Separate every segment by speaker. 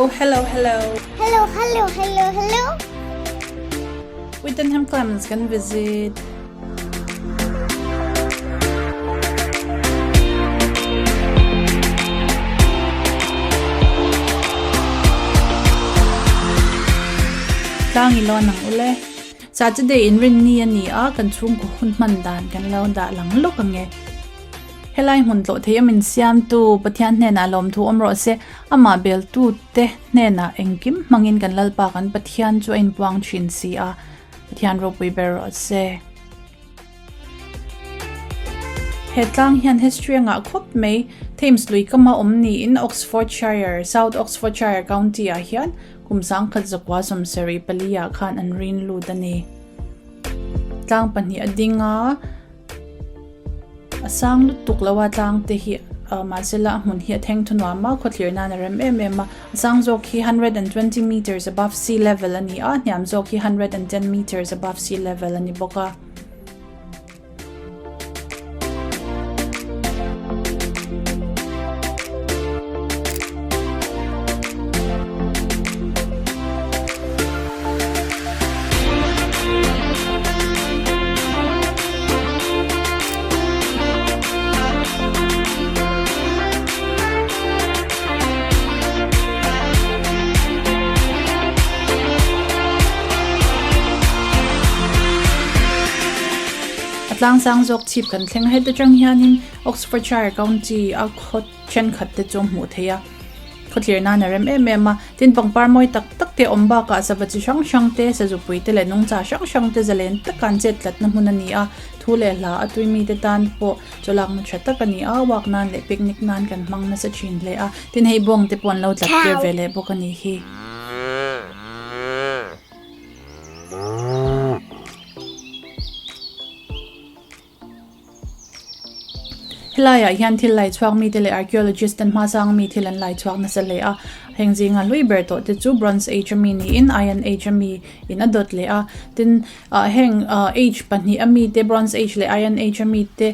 Speaker 1: Hello hello.
Speaker 2: Hello hello hello hello.
Speaker 1: Wittenham Clemens kan visit. Tlang i lawn ang ule. Saturday inrin ni a ni a, kan chhungkaw hun hman dan kan lo dah lang lawk ang e. Helai hmun tlawh theih a min siamtu Pathian hnenah lawmthu awm rawh se, amah beltute hnenah engkim hmangin kan Lalpa kan Pathian chu a inpuang thin si a, Pathian ropui ber rawh se. He tlang hian history a ngah khawp mai, Thames lui kama awm niin Oxfordshire, South Oxfordshire County ah hian kum sangkhat zakua sawmsarih pali ah khan an rin lut a ni. Tlang pahnih a ding a. A sang lutuk lo a tlang te hi mahse la a hmun hi a theng thu nuam a khawthlir nan a rem em em a a sang zawk hi 120 meters above sea level a ni a hniam zawk hi 110 meters above sea level a ni bawk a. A tlangsang zawk chhip kan thleng a heta tang hianin Oxfordshire County a khaw thenkhat te chu a hmuh theih a. Khawthlir nan a rem em em a, tin pangpar mawi tak tak te awm bakah sava chi hrang hrang te, sazupui te leh nungcha hrang hrang te zalen taka an chet tlatna hmun a ni a, thu leh hla a tui mite tan pawh chawlakna tha tak a ni a, walk nan leh picnic nan kan hmang nasa thin hle a, tin hei bawng te pawh an lo tlat tir ve leh bawk a ni hi. Helaiah hian thil lai chhuak mite leh archaeologist ten hmasang mi thil an lai chhuak nasa hle a, heng zinga hlui ber tawh te chu Bronze Age ami niin Iron Age ami in a dawt leh a, tin ah heng ah age pahnih ami te Bronze Age leh Iron Age ami te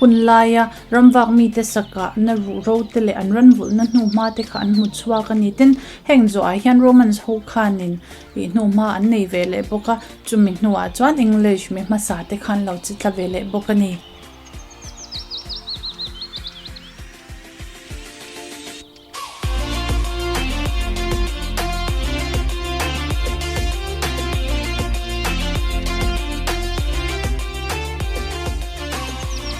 Speaker 1: hun laia ramvak mite sakah na ruh ro te leh an ran vulhna hnuhma te kha an hmu chhuak a ni. Tin, heng zawhah hian Romans ho khanin ih hnuhma an nei ve leh bawk a. Chumi hnuah chuan English mi hmasa te khan lo chi tla ve leh bawk a ni.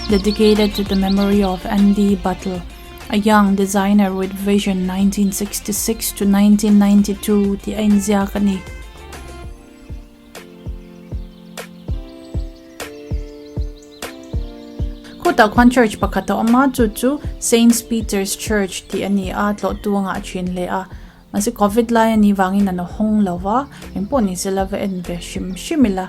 Speaker 1: Dedicated to the memory of Andy Buttle, a young designer with vision 1966 to 1992 tih a inziak a ni. Khutah khuan church pakhat a awm a chu chu Saint Peter's Church tih a ni a tlawhtu a ngah thin hle a mahse covid lai a nih vangin an hawng lo va engpawh ni se la va en ve hrim hrim ila.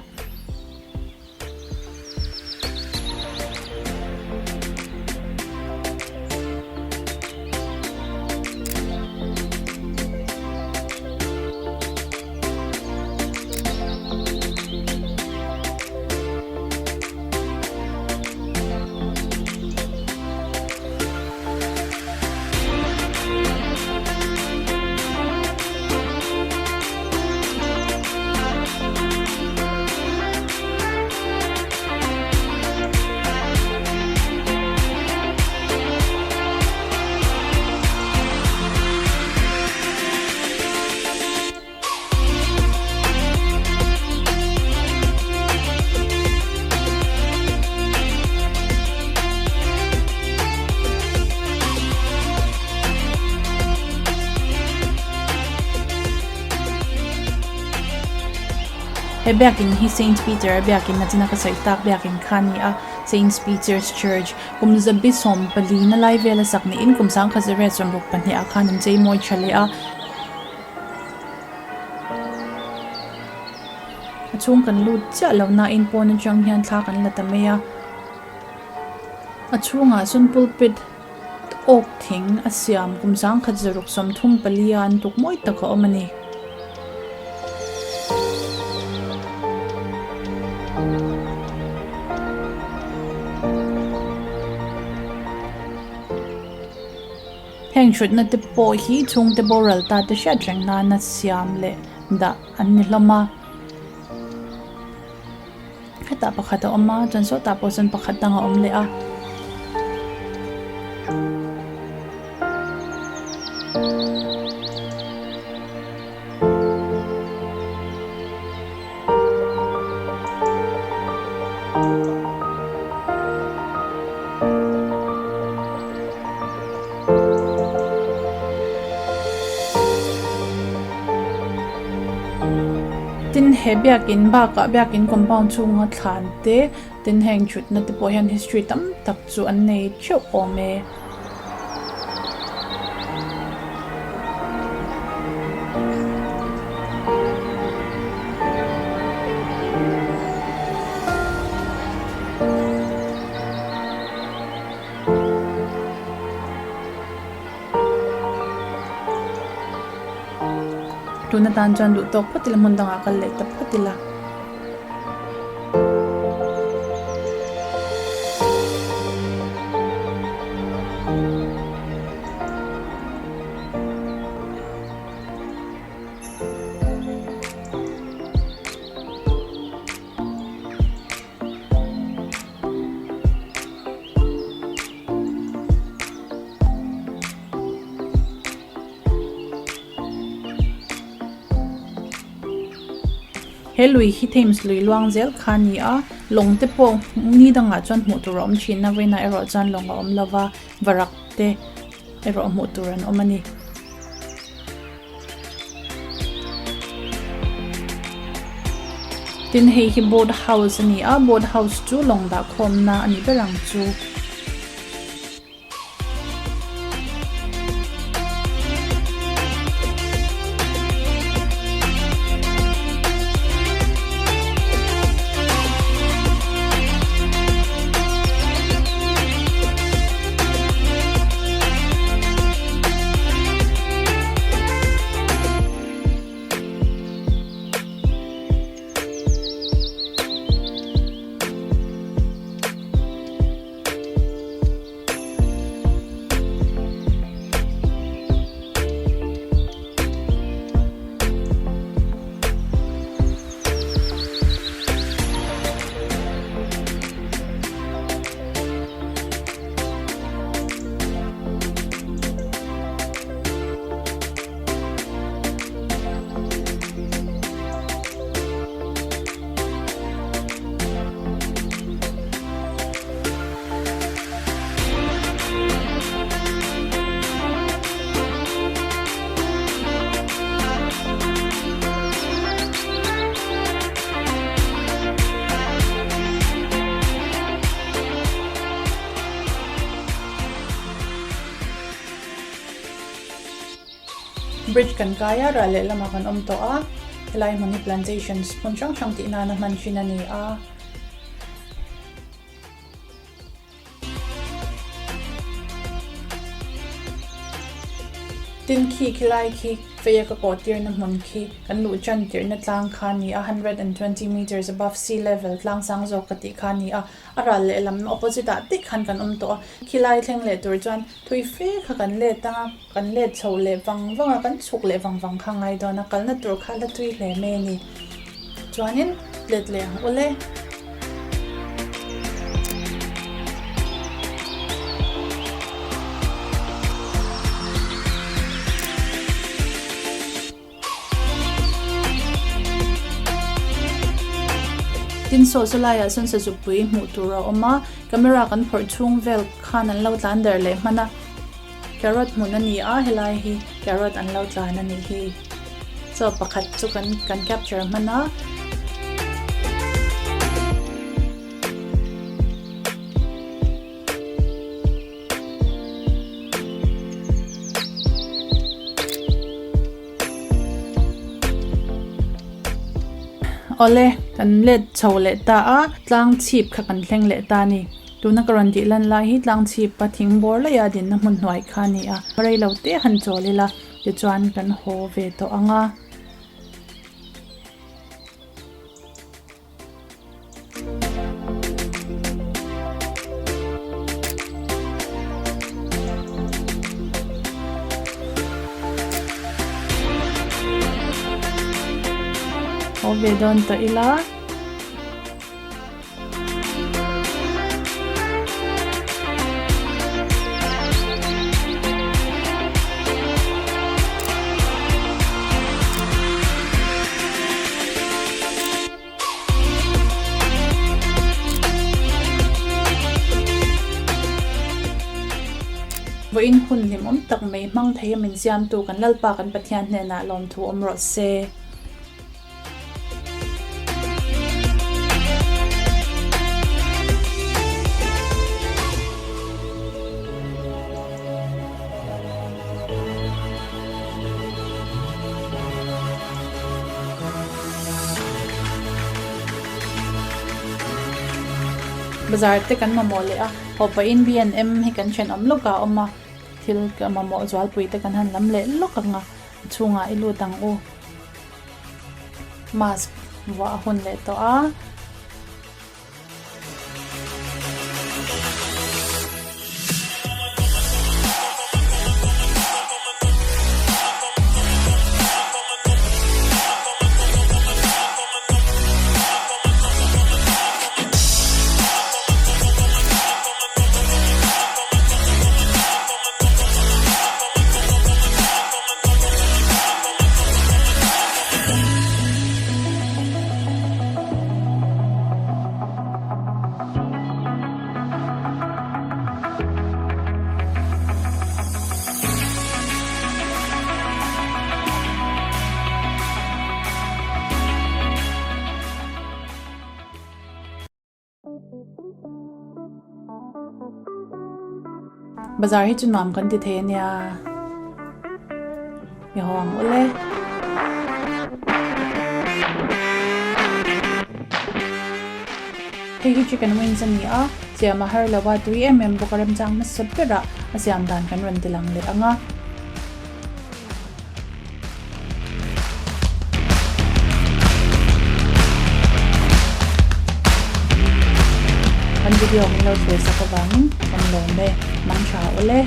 Speaker 1: He biakin hi Saint Peter a biakin a china ka sawi tak biakin kha a ni a Saint Peter's Church kum zabi 14 na lai vel a sak niin kum sangkhat zariat 62 ah khan an chei mawi tha leh a. A chhung kan lut chiah lo nain pawn atang hian thla kan la ta mai a a chhungah sawn pulpit awk thing a siam kum sangkhat zaruk 34 a an tuk mawi tak a awm a ni. Heng. Heng thutna te pawh hi chhungte boral ta te hriat reng nana siam leh dah an ni hlawm a. Hetah pakhat a awm a, chuan sawtah pawh sawn pakhat dang a awm leh a. Tin, he biakin bakah biakin compound chhunga thlan te, tin heng thutna te pawh hian history tam tak chu an nei theuh awm e. Tuna tan chuan duh tawk phawt ila hmun dangah kal leh ta phawt ila. He lui hi Thames lui luang zel kha a ni a, lawng te pawh ni dangah chuan hmuh tur a awm thin a, vawiinah erawh chuan lawng a awm lo va, varak te erawh hmuh tur an awm a ni. Tin hei hi boat house a ni a, boat house chu lawng dah khawmna a ni ber ang chu. Bridge kan kai a, ral lehlamah kan awm tawh a, helai hmun hi plantations hmun hrang hrang tih nana hman thin a ni a. Tin khi khilai khi feia ka kawh tirna hmun khi kan luh tan tirhna tlang kha a ni a, 120 meters above sea level tlang sang zawk ka tih kha a ni a, a ral lehlam opposite ah dik khan kan awm tawh a, khilai thleng leh tur chuan thui fe kha kan let ang a, kan let chho leh vang vang a, kan chhuk leh vang vang kha a ngai dawn a, kalna tur kha la tui hle mai a ni. Chuanin let leh ang ule. Tin saw chu laiah sawn sazupui hmuh tur a awm a, camera kan phawrh chhung vel khan an lo tlan der leh hman a, carrot hmun a ni a helai hi carrot an lo tlan a nih hi chaw pakhat chu kan kan capture hman a. Awle, kan let chho leh ta a, tlang chhip kha kan thleng leh ta a ni. Tuna ka rawn tih lan lai hi tlang chhip a thing bawr laia dinna hmun hnuai kha a ni a, rei lo te han chawl ila tichuan kan haw ve tawh ang a. Haw ve dawn tawh ila. Vawiin hun hlimawm tak mai hmang thei a min siamtu kan Lalpa kan Pathian hnenah lawmthu awm rawh se. Bazar te kan mamawh leh a haw pahin B and M hi kan thenawm lawk ah a awm a thil ka mamawh zualpui te kan han lam leh lawk ang a a chhungah i lut ang u mask vuah a hun leh tawh a. Bazar hi chu nuam kan ti thei a nia i haw ang ule. Hei hi chicken wings a ni a, siam a har lo a, tui em em bawk a remchang hmasa berah a siam dan kan rawn ti lang leh ang a. Kan video min lo thlir sak avangin kan lawm e, mang tha ule.